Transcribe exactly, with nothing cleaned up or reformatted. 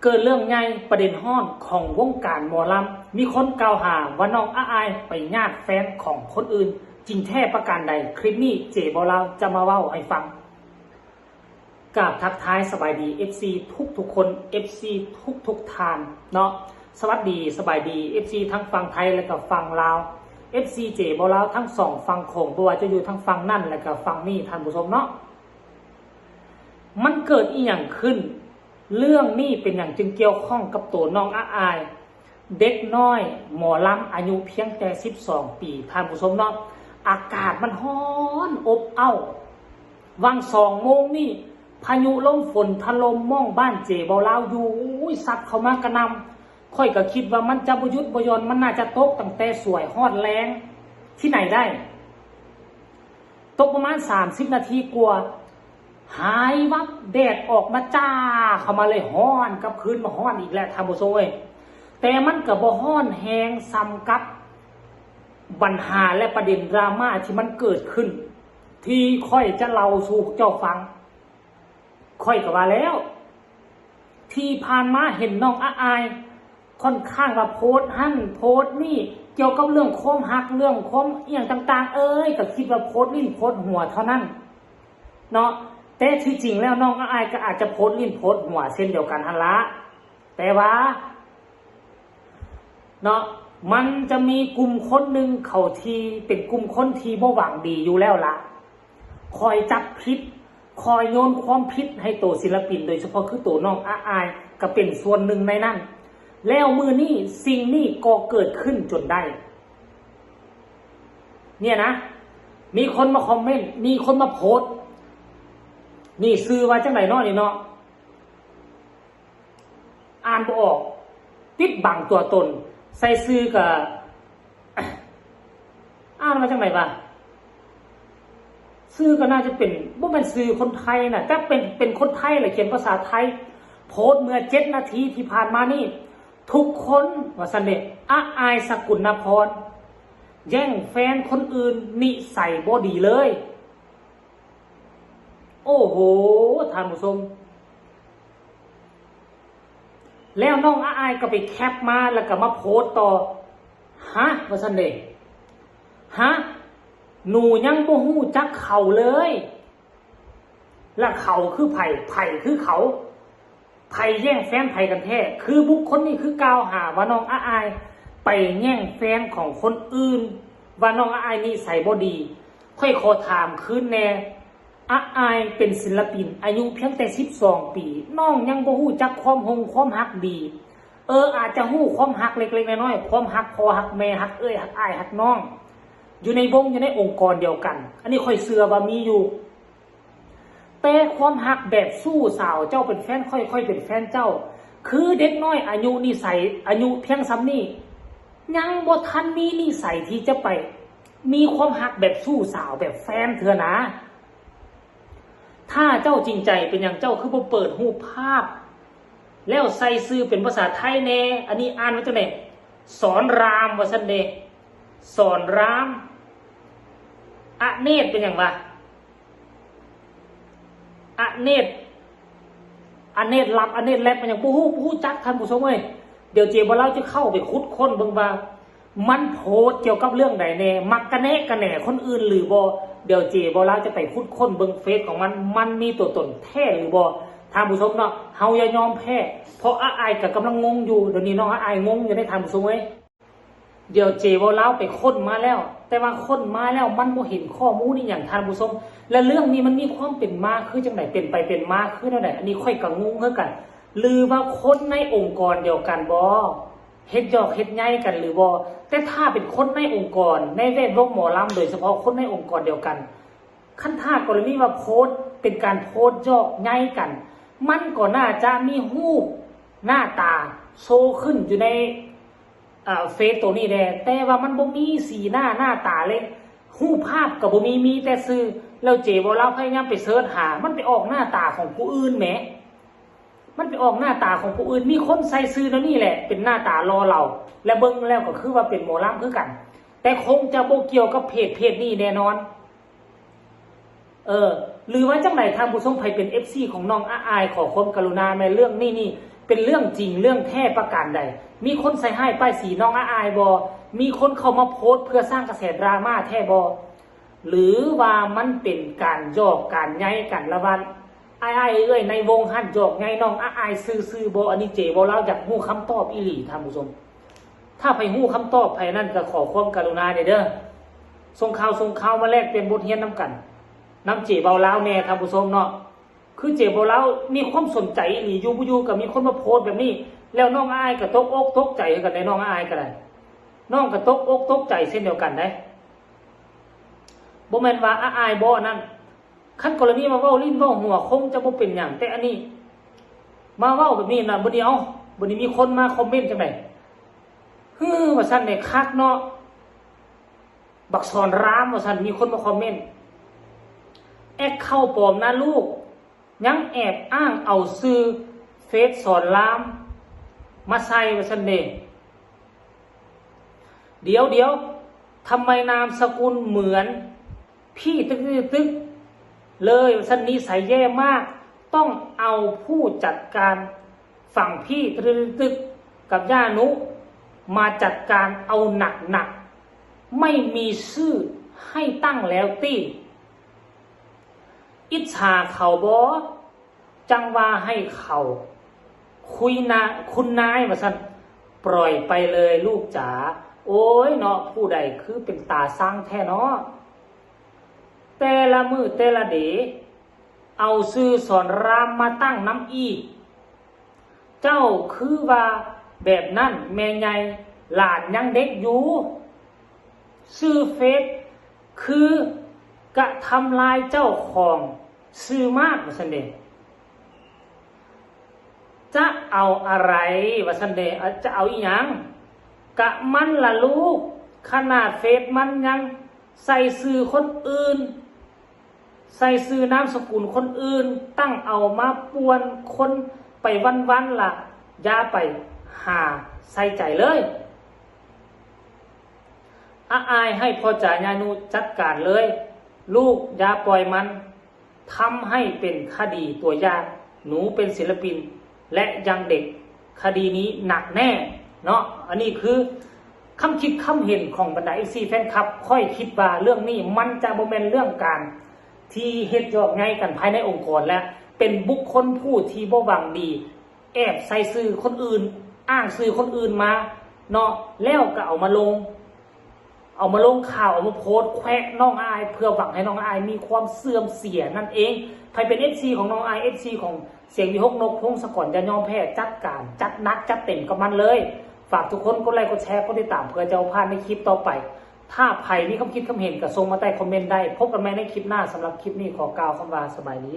เกิดเรื่องใหญ่ประเด็นฮ้อนของวงการหมอลำ มีคนกล่าวหาว่าน้องอาอายไปญาติแฟนของคนอื่น จริงแท้ประการใด คลิปนี้เจบ่าวลาวจะมาเว้าให้ฟัง กราบทักทายสบายดี เอฟซี ทุกทุกๆคน เอฟซี ทุกทุกๆท่านเนาะ สวัสดีสบายดี เอฟซี ทั้งฝั่งไทยและก็ฝั่งลาว เอฟซี เจบ่าวลาวทั้งสองฝั่งโขง บ่ว่าจะอยู่ทั้งฝั่งนั่นและก็ฝั่งนี้ ท่านผู้ชมเนาะ มันเกิดอีหยังขึ้น เรื่องนี้เป็นหยังจึงเกี่ยวข้องกับตัวน้องอาอาย เด็กน้อยหมอลำอายุเพียงแต่ สิบสอง ปี ท่านผู้ชมเนาะ อากาศมันฮ้อนอบอ้าว วังสองโมงนี่ พายุลมฝนถล่มหม่องบ้านเจบ่าวลาวอยู่ อุ้ย ซัดเข้ามากระหน่ำ ข้อยก็คิดว่ามันจะบ่หยุดบ่หย่อน มันน่าจะตกตั้งแต่สวยฮอดแลง ที่ไหนได้ ตกประมาณ สามสิบ นาทีกว่า หายวับ แดดออกมาจ้าเข้ามาเลย ฮ้อนกลับคืนมาฮ้อนอีกแล้ว ท่านผู้ชมเอ้ย แต่มันก็บ่ฮ้อนแฮงส่ำกับปัญหาและประเด็นดราม่าที่มันเกิดขึ้น ที่ข้อยจะเล่าสู่พวกเจ้าฟัง ข้อยก็ว่าแล้ว ที่ผ่านมาเห็นน้องอาอาย ค่อนข้างว่าโพสต์หั่นโพสต์นี่ เกี่ยวกับเรื่องความฮัก เรื่องความอิหยังต่างๆ เอ้ย ก็คิดว่าโพสต์ลิ้นโพสต์หัวเท่านั้นเนาะ แต่ที่จริงแล้วน้องอาอายก็อาจจะโพสต์ลิ้นโพสต์หัวเช่นเดียวกันหั่นละแต่ว่า เนาะ มันจะมีกลุ่มคนหนึ่งเขาที่เป็นกลุ่มคนที่บ่หวังดีอยู่แล้วล่ะ คอยจับผิด คอยโยนความผิดให้ตัวศิลปิน โดยเฉพาะคือตัวน้องอาอาย ก็เป็นส่วนหนึ่งในนั้น แล้วมื้อนี้สิ่งนี้ก็เกิดขึ้นจนได้ เนี่ยนะ มีคนมาคอมเมนต์ มีคนมาโพสต์ นี่ชื่อว่าจังไดเนาะนี่เนาะ อ่านบ่ออก ปิดบังตัวตน ใส่ชื่อก็ อ่านว่าจังไดวะ ชื่อก็น่าจะเป็น บ่แม่นชื่อคนไทยนะ แต่เป็น เป็นคนไทยแหละ เขียนภาษาไทย โพสต์เมื่อเจ็ดนาทีที่ผ่านมานี่ ทุกคนว่าซั่นเด้ อาอาย สกุลนพร แย่งแฟนคนอื่น นิสัยบ่ดีเลย โอ้โห ท่านผู้ชม แล้วน้องอาอายก็ไปแคปมาแล้วก็มาโพสต์ต่อ ฮะ ว่าซั่นเด้ ฮะ หนูยังบ่ฮู้จักเขาเลย และเขาคือไผ ไผคือเขา ไผแย่งแฟนไผกันแท้ คือบุคคลนี้คือกล่าวหาว่าน้องอาอายไปแย่งแฟนของคนอื่น ว่าน้องอาอายนิสัยบ่ดี ข้อยขอถามคืนแน่ อาอายเป็นศิลปินอายุเพียงแต่ สิบสอง ปี น้องยังบ่ฮู้จักความฮงความฮักดี เออ อาจจะฮู้ความฮักเล็กๆน้อยๆ ความฮักพ่อฮักแม่ฮักเอื้อยฮักอ้ายฮักน้อง อยู่ในวงอยู่ในองค์กรเดียวกัน อันนี้ข้อยเชื่อว่ามีอยู่ แต่ความฮักแบบชู้สาว เจ้าเป็นแฟนข้อย ข้อยเป็นแฟนเจ้า คือเด็กน้อยอายุนิสัย อายุเพียงส่ำนี้ ยังบ่ทันมีนิสัยที่จะไปมีความฮักแบบชู้สาวแบบแฟนเถื่อนะ ถ้าเจ้าจริงใจเป็นหยังเจ้าคือบ่เปิดรูปภาพ แล้วใส่ชื่อเป็นภาษาไทยแน่ อันนี้อ่านว่าจังได๋ สอนรามว่าซั่นเด้ สอนราม อเนกเป็นหยังวะ อเนก อเนกลับ อเนกแลบ มันหยังบ่ฮู้ บ่ฮู้จัก ท่านผู้ชมเอ้ย เดี๋ยวเจบ่าวลาวจะเข้าไปขุดค้นเบิ่งว่า มันโพสต์เกี่ยวกับเรื่องใดแน่ มักกะแนะกะแหนคนอื่นหรือบ่ เดี๋ยวเจบ่าวลาวจะไปขุดค้นเบิ่งเฟซของมัน มันมีตัวตนแท้หรือบ่ ท่านผู้ชมเนาะ เฮาอย่ายอมแพ้ เพราะอาอายก็กำลังงงอยู่ เดี๋ยวนี้น้องอาอายงงอยู่เด้ ท่านผู้ชมเอ้ย เดี๋ยวเจบ่าวลาวไปค้นมาแล้ว แต่ว่าค้นมาแล้วมันบ่เห็นข้อมูลอีหยัง ท่านผู้ชม และเรื่องนี้มันมีความเป็นมาคือจังได๋ เป็นไปเป็นมาคือแนวใด๋ อันนี้ข้อยก็งงคือกัน หรือว่าคนในองค์กรเดียวกันบ่ เฮ็ดหยอกเฮ็ดใยกันหรือบ่ แต่ถ้าเป็นคนในองค์กร ในแวดวงหมอลำ โดยเฉพาะคนในองค์กรเดียวกัน คันถ้ากรณีว่าโพสต์เป็นการโพสต์หยอกใยกัน มันก็น่าจะมีรูปหน้าตาโชว์ขึ้นอยู่ใน อ่า เฟซตัวนี้แน่ แต่ว่ามันบ่มีสีหน้าหน้าตาเลย รูปภาพก็บ่มี มีแต่ชื่อ แล้วเจบ่าวลาวพยายามไปเสิร์ชหา มันไปออกหน้าตาของผู้อื่นแหม มันไปออกหน้าตาของผู้อื่น มีคนใส่ชื่อแนวนี้แหละ เป็นหน้าตาหล่อเหลา และเบิ่งแล้วก็คือว่าเป็นหมอลำคือกัน แต่คงจะบ่เกี่ยวกับเพจ เพจนี้แน่นอน เออ หรือว่าจังใด๋ ท่านผู้ชม ไผเป็น เอฟซี ของน้องอาอาย ขอความกรุณาแหม เรื่องนี้นี่ เป็นเรื่องจริงเรื่องแท้ประการใด มีคนใส่ร้ายป้ายสีน้องอ้ายบ่ มีคนเข้ามาโพสต์เพื่อสร้างกระแสดราม่าแท้บ่ หรือว่ามันเป็นการหยอกการใยกันระหว่างอ้ายๆเอื้อยในวงหั้น หยอกใยน้องอ้ายซื่อๆบ่ อันนี้เจเว้าลาวอยากฮู้คำตอบอีหลีท่านผู้ชม ถ้าไผฮู้คำตอบไผนั่นก็ขอความกรุณาแหน่เด้อ ส่งข่าวส่งข่าวมาแลกเปลี่ยนบทเรียนนำกัน นำเจเว้าลาวแหน่ท่านผู้ชมเนาะ คือเจเว้าลาวมีความสนใจอีหลี อยู่บ่อยู่ก็มีคนมาโพสต์แบบนี้ แล้วน้องอ้ายก็ตกอกตกใจคือกันเด้ น้องอ้ายก็ได้ น้องก็ตกอกตกใจเช่นเดียวกันเด้ บ่แม่นว่าอ้ายบ่นั่น คันกรณีมาเว้าลิ้นเว้าหัวคงจะบ่เป็นหยัง แต่อันนี้ มาเว้าแบบนี้นะ บัดนี้ เอ้า บัดนี้มีคนมาคอมเมนต์จั่งใด ฮือ ว่าซั่นเด้ คักเนาะ บักสอนราม ว่าซั่น มีคนมาคอมเมนต์ แอคเคาท์ปลอมนะลูก ยังแอบอ้างเอาชื่อเฟซสอนรามมาใส่ ว่าซั่นเด้ เดี๋ยวเดี๋ยว ทำไมนามสกุลเหมือนพี่ตึกตึกตึกเลย ว่าซั่น นิสัยแย่มาก ต้องเอาผู้จัดการฝั่งพี่ตึกตึกตึกกับย่านุ มาจัดการเอาหนักหนัก ไม่มีชื่อให้ตั้งแล้วตี้ อิจฉาเขาบ่ จั่งว่าให้เขา คุยนะ คุณนาย ว่าซั่น ปล่อยไปเลยลูกจ๋า โอ้ยเนาะ ผู้ใดคือเป็นตาซังแท้เนาะ แต่ละมื้อแต่ละเด เอาชื่อสอนรามมาตั้งนำอีก เจ้าคือว่าแบบนั้นแม่ใหญ่ หลานยังเด็กอยู่ ชื่อเฟซคือกระทำลายเจ้าของชื่อมาก ว่าซั่นเด้ จะเอาอะไร ว่าซั่นเด้ จะเอาอีหยัง กะมันล่ะลูก ขนาดเฟซมันยังใส่ชื่อคนอื่น ใส่ชื่อนามสกุลคนอื่น ตั้งเอามาป่วนคนไปวันๆ ล่ะ อย่าไปหาใส่ใจเลย อ้ายให้พ่อจ๋าย่านุจัดการเลย ลูกอย่าปล่อยมัน ทำให้เป็นคดีตัวอย่าง หนูเป็นศิลปิน และยังเด็ก คดีนี้หนักแน่เนาะ อันนี้คือคำคิดคำเห็นของบรรดา เอฟซี แฟนคลับ ข้อยคิดว่าเรื่องนี้มันจะบ่แม่นเรื่องการที่เฮ็ดหยอกใยกันภายในองค์กร และเป็นบุคคลผู้ที่บ่หวังดี แอบใส่ชื่อคนอื่น อ้างชื่อคนอื่นมาเนาะ แล้วก็เอามาลง เอามาลงข่าว เอามาโพสต์แขวะน้องอ้าย เพื่อหวังให้น้องอ้ายมีความเสื่อมเสียนั่นเอง ใครเป็น เอฟซี ของน้องอ้าย เอฟซี ของเสียงวิหก นกพงศกร อย่ายอมแพ้ จัดการ จัดหนัก จัดเต็มกับมันเลย ฝากทุกคนกดไลค์ กดแชร์ กดติดตาม เพื่อจะบ่พลาดในคลิปต่อไป ถ้าใครมีความคิดความเห็นก็ส่งมาใต้คอมเมนต์ได้ พบกันใหม่ในคลิปหน้า สำหรับคลิปนี้ขอกล่าวคำว่าสบายดี